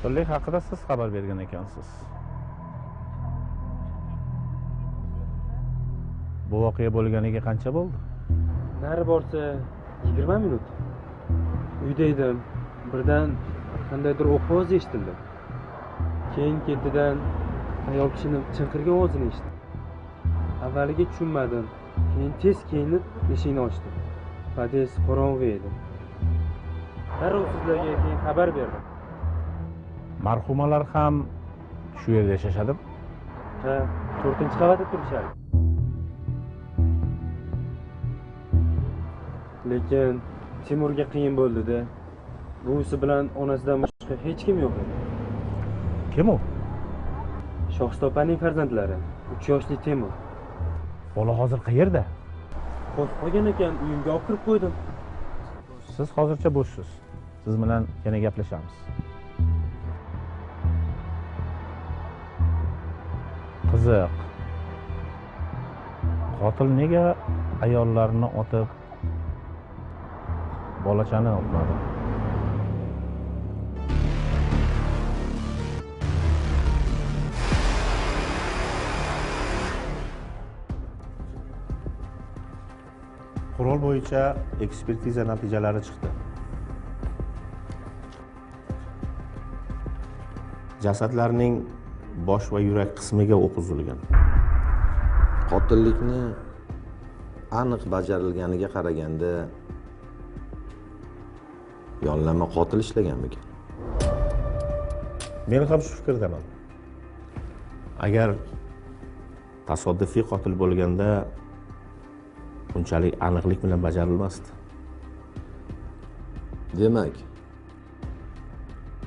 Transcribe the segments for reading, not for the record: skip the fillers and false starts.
Qotillik haqida siz xabar bergan ekansiz. Bu voqea bo'lganiga qancha bo'ldi? Nari borsa 20 minut. Uyda edim. Birdan qandaydir o'q ovozi eshitildi. Keyin ketidan ayol kishining chinqirgan ovozini eshitdim. Avvaliga tushunmadim. Keyin tez kiyinib eshikni ochdim. Pod'ezd qorong'u edi. Darrov sizlarga keyin xabar berdim. Marhumalar ham shu yerda yashashadimi? Ha, 4-qavatda turishadi. Lekin Timurga qiyin bo'ldi-da. Buvisi bilan onasidan boshqa hech kim yo'q edi. Kim u? Shohista opaning farzandlari, 3 yoshli Timur. Bola hozir qayerda? Qo'rqib qolgan ekan, uyimga olib kirib qo'ydim. Siz hozircha bo'shsiz. Siz bilan yana gaplashamiz. Qiziq. Qotil nega ayollarni otib bolachani otmadi? Qurol bo'yicha ekspertiza natijalari chiqdi. Jasadlarning bosh va yurak qismiga o'q uzilgan. Qotillikni aniq bajarilganiga qaraganda yonlama qotil ishlaganmikan? Men ham shu fikrdaman. Agar tasodifiy qotil bo'lganda bunchalik aniqlik bilan bajarilmasdi. Demak,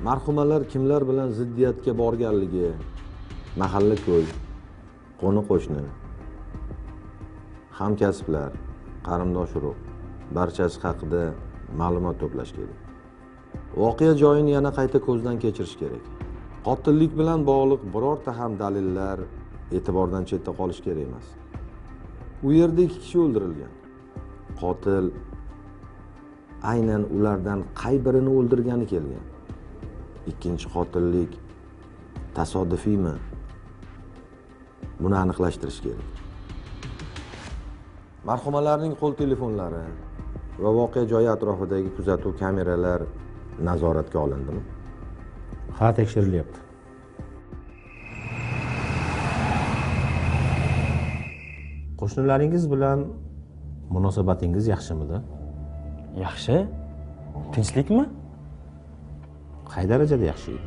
marhumalar kimlar bilan ziddiyatga borganligi, mahalla ko'y, qo'ni-qo'shni, hamkasblar, qarindosh urug' barchasi haqida ma'lumot to'plash kerak. Voqea joyini yana qayta ko'zdan kechirish kerak. Qotillik bilan bog'liq birorta ham dalillar e'tibordan chetda qolishi kerak emas. U yerda 2 kishi o'ldirilgan. Qotil aynan ulardan qay birini o'ldirgani kelgan. Ikkinchi qotillik tasodifiymi? Buni aniqlashtirish kerak. Marhumalarning qo'l telefonlari va voqea joyi atrofidagi kuzatuv kameralar nazoratga olindimi? Ha, tekshirilyapti. Qo'shnilaringiz bilan munosabatingiz yaxshimidi? Yaxshi. Tinchlikmi? Qay darajada yaxshi edi?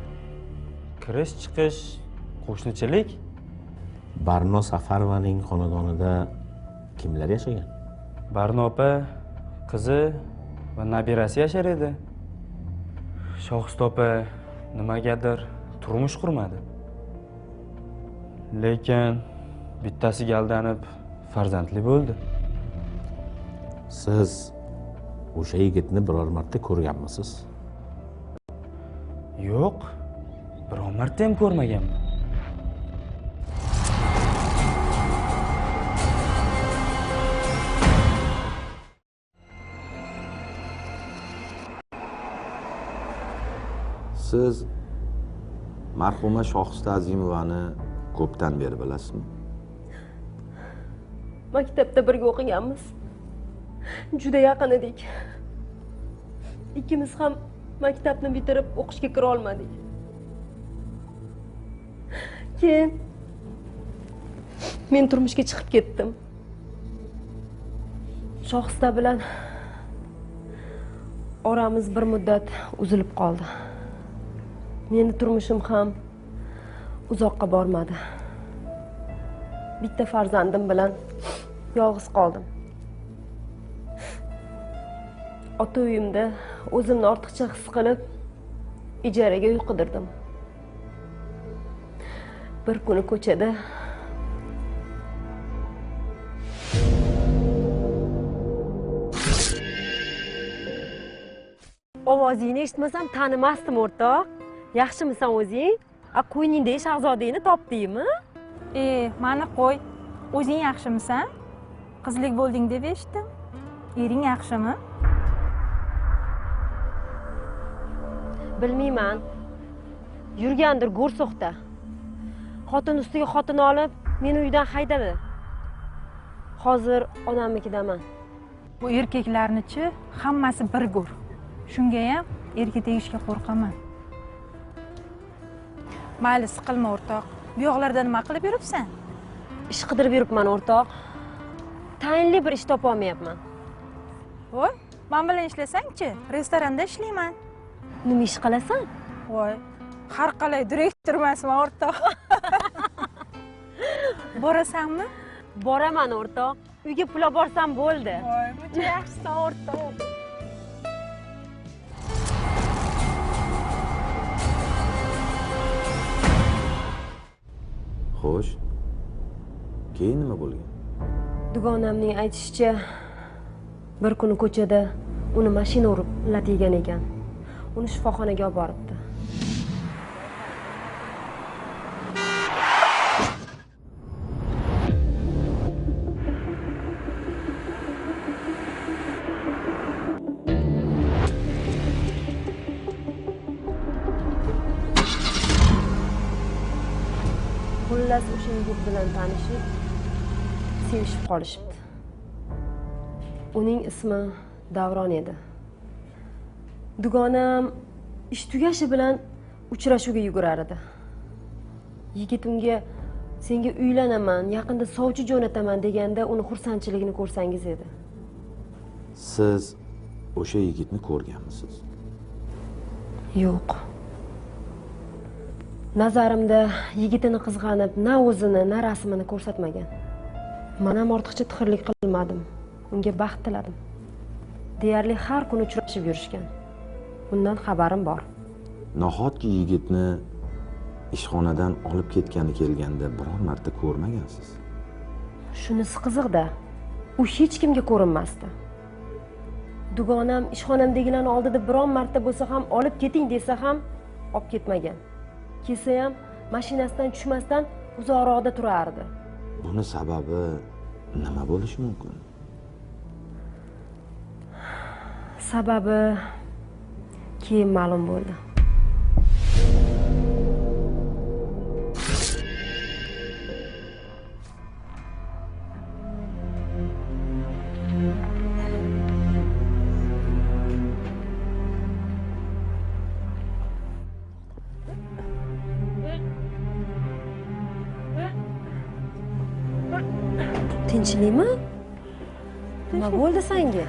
Kirish chiqish, qo'shnichilik. Barno Safarovaning xonadonida kimlar yashagan? Barno opa, qizi va nabirasi yashar edi. Shohista opa nimagadir turmush qurmadi. Lekin bittasiga aldanib farzandli bo'ldi. Siz o'sha yigitni biror marta ko'rganmisiz? Yo'q, biror marta ham ko'rmaganman. Siz marhuma Shohista Azimovani ko'pdan beri bilasizmi? Maktabda birga o'qiganmiz. Juda yaqin edik. Ikkimiz ham maktabni bitirib o'qishga kira olmadik. Keyin men turmushga chiqib ketdim. Shohista bilan oramiz bir muddat uzilib qoldi. Meni turmushim ham uzoqqa bormadi. Bitta farzandim bilan yolg'iz qoldim. Ota uyimda o'zimni ortiqcha his qilib, ijaraga uy qidirdim. Bir kuni ko'chada ovozingni eshitmasam tanimasdim o'rtoq. Yaxshimisan o'zing? A qo'yningdagi shahzodangni topdingmi? Mani qo'y. O'zing yaxshimisan? Qizlik bo'lding deb eshitdim. Ering yaxshimi? Bilmayman. Yurgandir go'rso'qda. Xotin ustiga xotin olib, meni uydan haydadi. Hozir onamnikidaman. Bu erkaklarnichi hammasi bir go'r. Shunga ham erga tegishga qo'rqaman. Mayli, siqilma o'rtoq. Bu yoqlarda nima qilib yuribsan? Ish qidirib yuribman o'rtoq. Tayinli bir ish topa olmayapman. Voy, men bilan ishlasang-chi, restoranda ishlayman. Nima ish qilasan? Voy, har qalay direktor emasman o'rtoq. Borasanmi? Boraman o'rtoq. Uyga pul olib borsam bo'ldi. Voy, buncha yaxshisan o'rtoq. Xo'sh, keyin nima bo'lgan? Dugonamning aytishicha, bir kuni ko'chada uni mashina urib lat yegan ekan. Uni shifoxonaga olib boribdi. Xullas, o'sha yigit bilan tanishib, sevishib qolishibdi. Uning ismi Davron edi. Dugonam ish tugashi bilan uchrashuvga yugurar edi. Yigit unga senga uylanaman, yaqinda sovchi jo'nataman deganda uni xursandchiligini ko'rsangiz edi. Siz o'sha yigitni ko'rganmisiz? Yo'q. Nazarimda yigitini qizg'anib, na o'zini, na rasmini ko'rsatmagan. Men ham ortiqcha tixirlik qilmadim. Unga baxt tiladim. Deyarli har kuni uchrashib yurishgan. Bundan xabarim bor. Nahotki yigitni ishxonadan olib ketgani kelganda biror marta ko'rmagansiz? Shunisi qiziq-da. U hech kimga ko'rinmasdi. Dugonam ishxonamdagilarning oldida biron marta bo'lsa ham olib keting desa ham olib ketmagan. Kelsa ham mashinasidan tushmasdan uzoqroqda turardi. Buni sababi nima bo'lishi mumkin? Sababi keyin ma'lum bo'ldi. Tinchlikmi? Nima bo'ldi senga?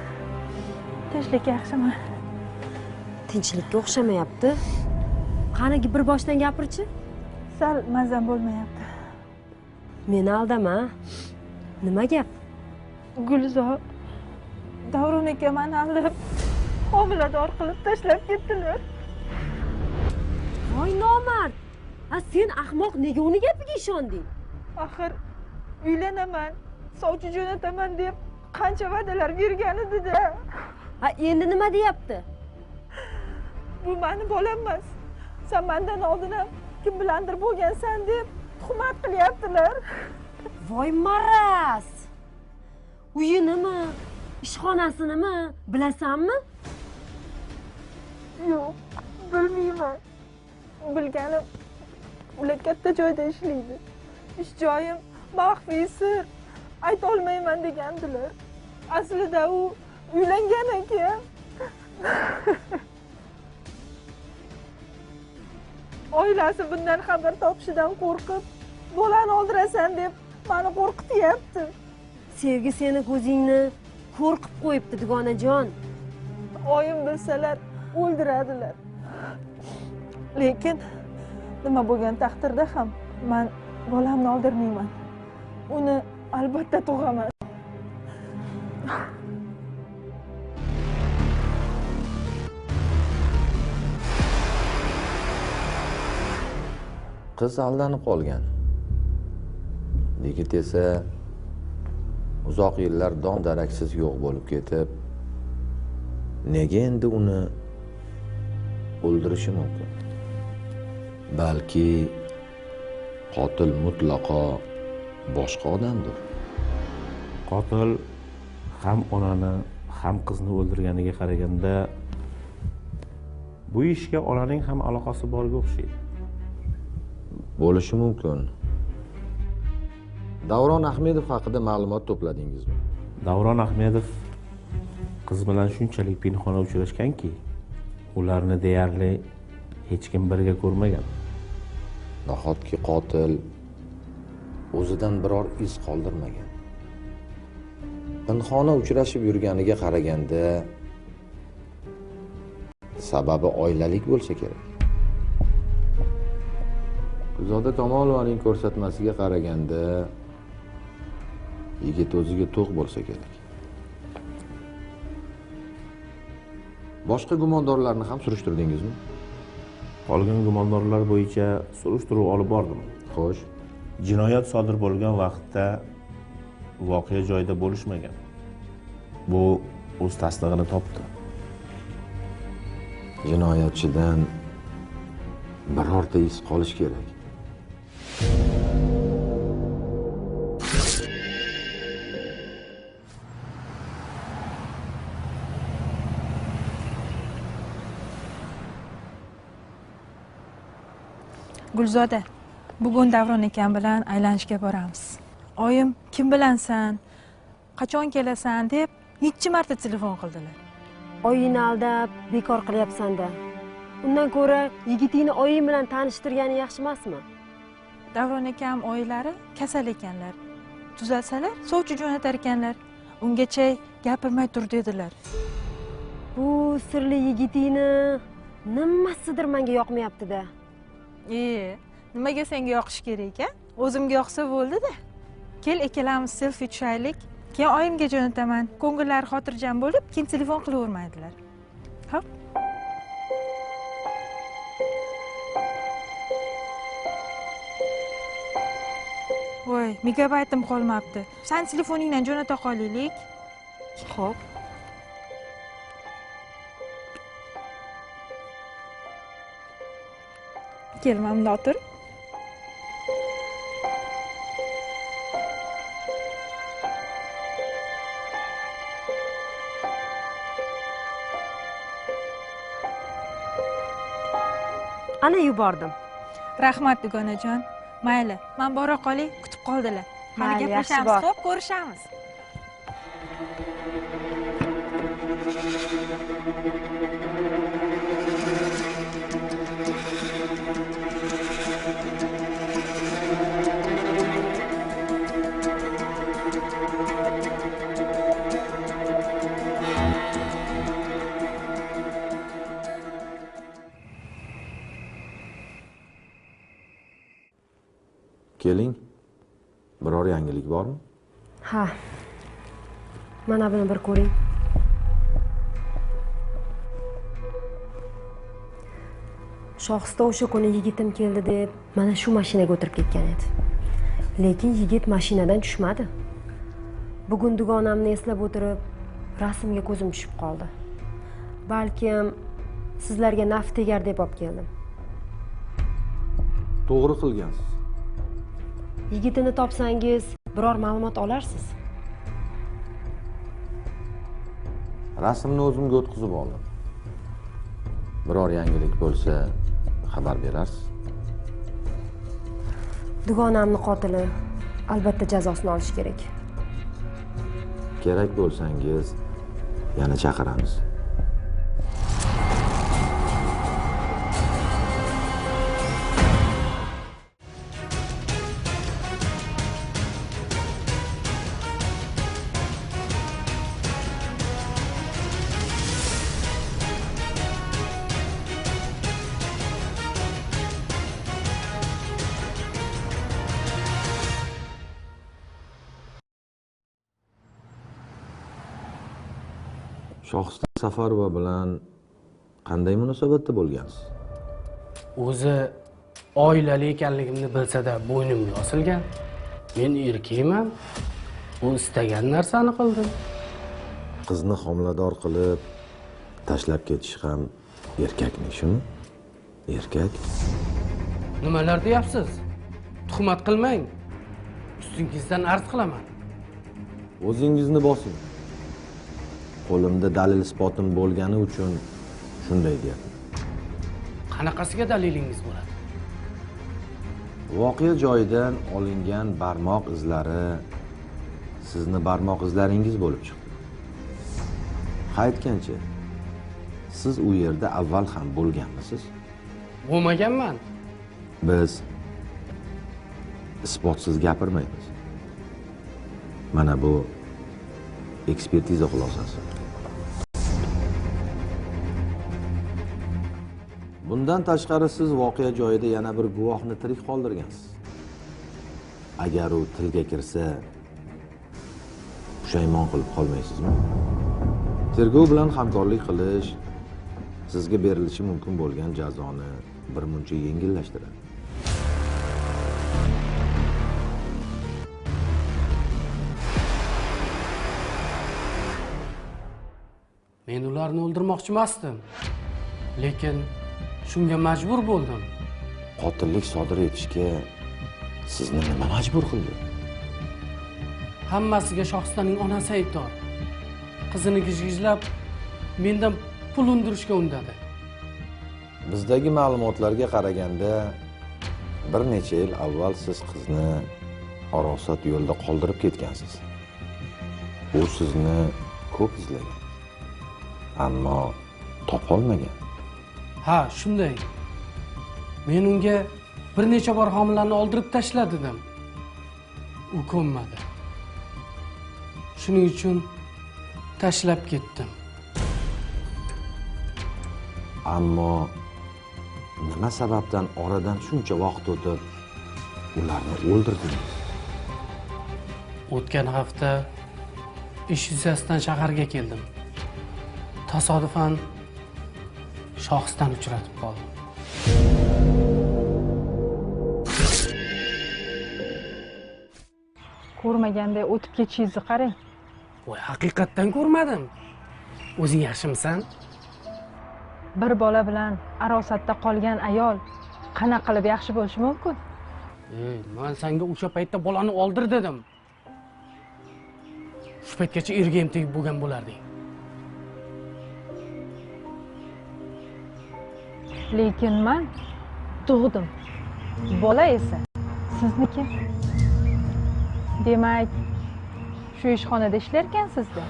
Tinchlik yaxshimi? Tinchlikka o'xshamayapti. Qani bir boshdan gapirchi. Sal mazam bo'lmayapti. Meni aldama. Nima gap? Gulzor, Davron aka meni aldab, homilador qilib tashlab ketdilar. Voy nomard! A sen ahmoq nega uni gapiga ishonding? Axir uylanaman, sovchi jo'nataman deb qancha va'dalar bergan edi-da. Ha, endi nima deyapti? Bu meni bolam emas. Sen mendan oldin ham kim bilandir bo'lgansan deb tuhmat qilyaptilar. Voy maraz! Uyinimi, ishxonasinimi bilasanmi? Yo'q, bilmayman. Bilganim ular katta joyda ishlaydi. Ish joyim maxfiy sir, ayta olmayman degandilar. Aslida u uylangan ekan. Oilasi bundan xabar topishidan qo'rqib, bolani o'ldirasan deb meni qo'rqityapti. Sevgi seni ko'zingni qo'rqib qo'yibdi, dugonajon. Oyim bilsalar o'ldiradilar. Lekin nima bo'lgan taqdirda ham men bolamni oldirmayman. Uni albatta tug'aman. Qiz aldanib qolgan. Yigit esa uzoq yillar dom daraksiz yo'q bo'lib ketib, nega endi uni o'ldirishi mumkin? Balki qotil mutlaqo boshqa odamdir. Qotil ham onani, ham qizni o'ldirganiga qaraganda bu ishga onaning ham aloqasi borga o'xshaydi. Bo'lishi mumkin. Davron Ahmedov haqida ma'lumot to'pladingizmi? Davron Ahmedov qiz bilan shunchalik pinhona uchrashganki, ularni deyarli hech kim birga ko'rmagan. Nahotki qotil o'zidan biror iz qoldirmagan? Pinhona uchrashib yurganiga qaraganda sababi oilalik bo'lsa kerak. Gulzoda Kamolovaning ko'rsatmasiga qaraganda yigit o'ziga to'q bo'lsa kerak. Boshqa gumondorlarni ham surishtirdingizmi? Qolgan gumondorlar bo'yicha surishtiruv olib bordim. Xo'sh. Jinoyat sodir bo'lgan vaqtda voqea joyida bo'lishmagan. Bu o'z tasdig'ini topdi. Jinoyatchidan birorta iz qolish kerak. Gulzoda, bugun Davron akam bilan aylanishga boramiz. Oyim kim bilansan, qachon kelasan deb necha marta telefon qildilar. Oyingni aldab bekor qilyapsan-da. Undan ko'ra yigitingni oying bilan tanishtirgani yaxshi emasmi? Davron akam oylari kasal ekanlar. Tuzalsalar sovchi jo'natar ekanlar. Ungacha gapirmay tur dedilar. Bu sirli yigitingni nimasidir menga yoqmayapti-da. Nimaga senga yoqishi kerak ekan? O'zimga yoqsa bo'ldi-da. Kel ikkalamiz selfie tushaylik. Keyin oyimga jo'nataman. Ko'ngillari xotirjam bo'lib, keyin telefon qilavermaydilar. Xo'p. Voy, megabaytim qolmabdi. Sen telefoningdan jo'nata qolaylik. Xo'p. Kel, mana bunda o'tir. Ana yubordim. Rahmat dugonajon. Mayli, men bora qolay, kutib qoldilar. Hali gaplashamiz, xo'p, ko'rishamiz. Keling, biror yangilik bormi? Ha. Mana buni bir ko'ring. Shohista o'sha kuni yigitim keldi deb mana shu mashinaga o'tirib ketgan edi. Lekin yigit mashinadan tushmadi. Bugun dugonamni eslab o'tirib, rasmga ko'zim tushib qoldi. Balkim sizlarga naf tegar deb olib keldim. To'g'ri qilgansiz. Yigitini topsangiz, biror ma'lumot olarsiz. Rasmni o'zimga o'tkazib oldim. Biror yangilik bo'lsa, xabar berarsiz. Dugonamni qotili albatta jazosini olish kerak. Kerak bo'lsangiz, yana chaqiramiz. Shohista Safarova bilan qanday munosabatda bo'lgansiz? O'zi oilali ekanligimni bilsa-da bo'ynimga osilgan. Men erkakman. U istagan narsani qildim. Qizni homilador qilib tashlab ketish ham erkakning ishimi? Erkak. Nimalar deyapsiz? Tuhmat qilmang. Ustingizdan arz qilaman. O'zingizni bosing. Qo'limda dalil isbotim bo'lgani uchun shunday deyapman. Qanaqasiga dalilingiz bo'ladi? Voqea joyidan olingan barmoq izlari sizni barmoq izlaringiz bo'lib chiqdi. Qaytgancha, siz u yerda avval ham bo'lganmisiz? Bo'lmaganman. Biz isbotsiz gapirmaymiz. Mana bu ekspertiza xulosasi. Bundan tashqari siz voqea joyida yana bir guvohni tirik qoldirgansiz. Agar u tilga kirsa, pushaymon qilib qolmaysizmi? Tergov bilan hamkorlik qilish sizga berilishi mumkin bo'lgan jazoni bir muncha yengillashtiradi. Men ularni o'ldirmoqchi emasdim. Lekin shunga majbur bo'ldim. Qotillik sodir etishga sizni nima majbur qildi? Hammasiga Shohistaning onasi aybdor. Qizini gijgijlab mendan pul undirishga undadi. Bizdagi ma'lumotlarga qaraganda bir necha yil avval siz qizni arosat yo'lda qoldirib ketgansiz. U sizni ko'p izlagan, ammo topolmagan. Ha, shunday. Men unga bir necha bor homilani oldirib tashla dedim. U ko'nmadi. Shuning uchun tashlab ketdim. Ammo nima sababdan oradan shuncha vaqt o'tib ularni o'ldirdingiz? O'tgan hafta ish yuzasidan shaharga keldim. Tasodifan Shohistani uchratib qoldim. Ko'rmaganday o'tib ketishingizni qarang. Voy, haqiqatdan ko'rmadim. O'zing yaxshimisan? Bir bola bilan arosatda qolgan ayol qanaqa qilib yaxshi bo'lishi mumkin? Ey, men senga o'sha paytda bolani oldir dedim. Shu paytgacha erga ham tegib bo'lgan bo'larding. Lekin men tug'dim. Bola esa sizniki. Demak, shu ishxonada ishlarkansizda.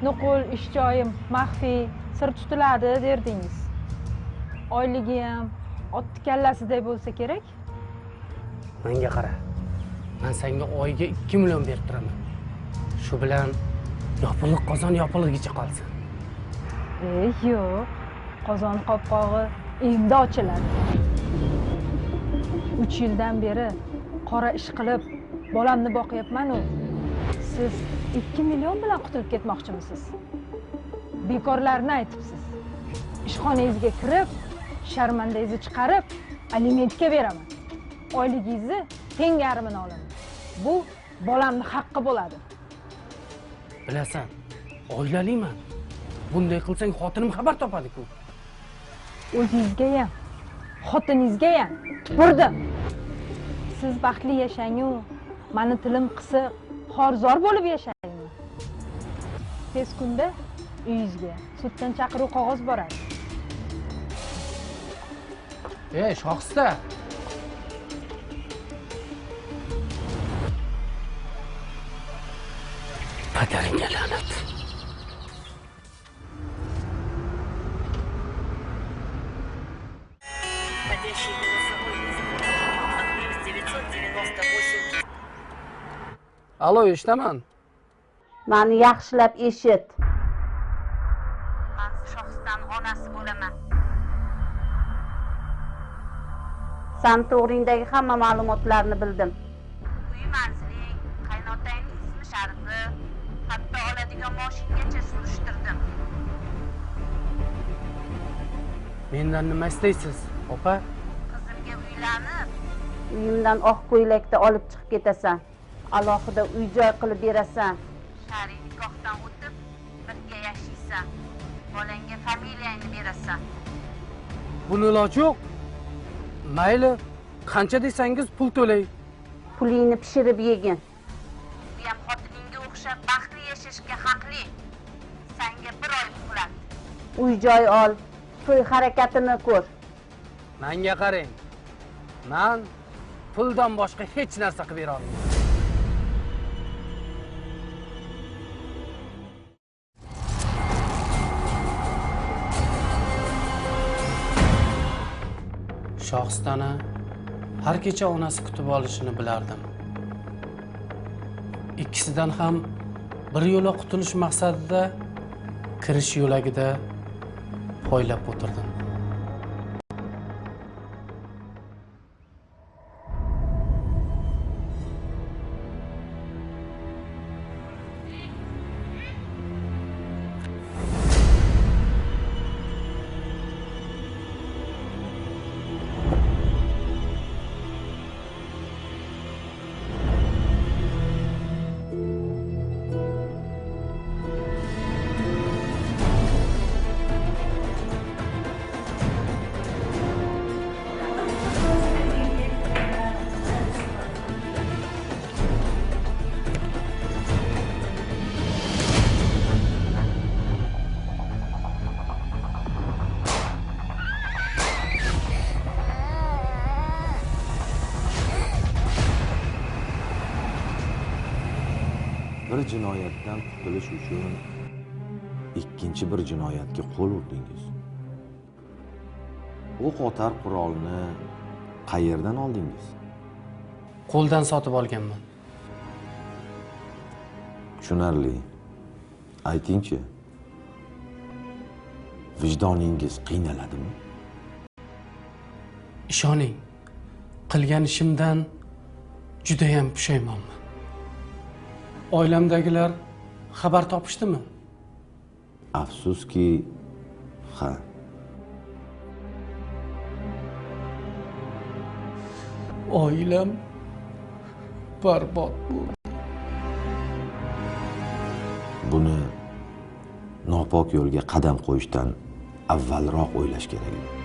Nuqul ish joyim maxfiy, sir tutiladi derdingiz. Oyligi ham otni kallasiday bo'lsa kerak. Menga qara. Men senga oyiga 2 million berib turaman. Shu bilan yopiliq qozon yopiligicha qolsin. Ey, yo'q. Qozon qopqog'i endi ochiladi. 3 yildan beri qora ish qilib bolamni boqyapman-u. Siz 2 million bilan qutulib ketmoqchimisiz? Bekorlarni aytibsiz. Ishxonangizga kirib, sharmandangizni chiqarib, alimentga beraman. Oyligingizni teng yarmini olaman. Bu bolamning haqqi bo'ladi. Bilasan, oilaliman. Bunday qilsang xotinim xabar topadi-ku. O'zingizga ham, xotiningizga ham tupurdim. Siz baxtli yashangu, meni tilim qisiq, xorzor bo'lib yashayman. Tez kunda uyingizga suddan chaqiruv qog'oz boradi. Ey, Shohista! Padaringga la'nat. Alo, eshitaman. Meni yaxshilab eshit. Men Shohistaning onasi bo'laman. Sen to'g'ringdagi hamma ma'lumotlarni bildim. Uy manziling, qaynotangning ismi sharifi, hatto oladigan moshingacha surishtirdim. Mendan nima istaysiz, opa? Qizimga uylanib, uyimdan oq ko'ylakda olib chiqib ketasan. Alohida uy-joy qilib berasan. Shar'iy nikohdan o'tib, birga yashaysan. Bolangga familiyangni berasan. Buni iloji yo'q. Mayli, qancha desangiz pul to'lay. Pulingni pishirib yegin. U ham xotiningga o'xshab baxtli yashashga haqli. Senga bir oy muhlat. Uy-joy ol, to'y harakatini ko'r. Menga qarang. Man puldan boshqa hech narsa qilib bera olmayman. Shohistani har kecha onasi kutib olishini bilardim. Ikkisidan ham bir yo'la qutulish maqsadida kirish yo'lagida poylab o'tirdim. Bir jinoyatdan qutulish uchun ikkinchi bir jinoyatga qo'l urdingiz. O'q otar qurolni qayerdan oldingiz? Qo'ldan sotib olganman. Tushunarli. Aytingchi, vijdoningiz qiynaladimi? Ishoning, qilgan ishimdan juda ham pushaymonman. Oilamdagilar xabar topishdimi? Afsuski, ha. Oilam barbod bo'ldi. Buni nopok yo'lga qadam qo'yishdan avvalroq o'ylash kerak edi.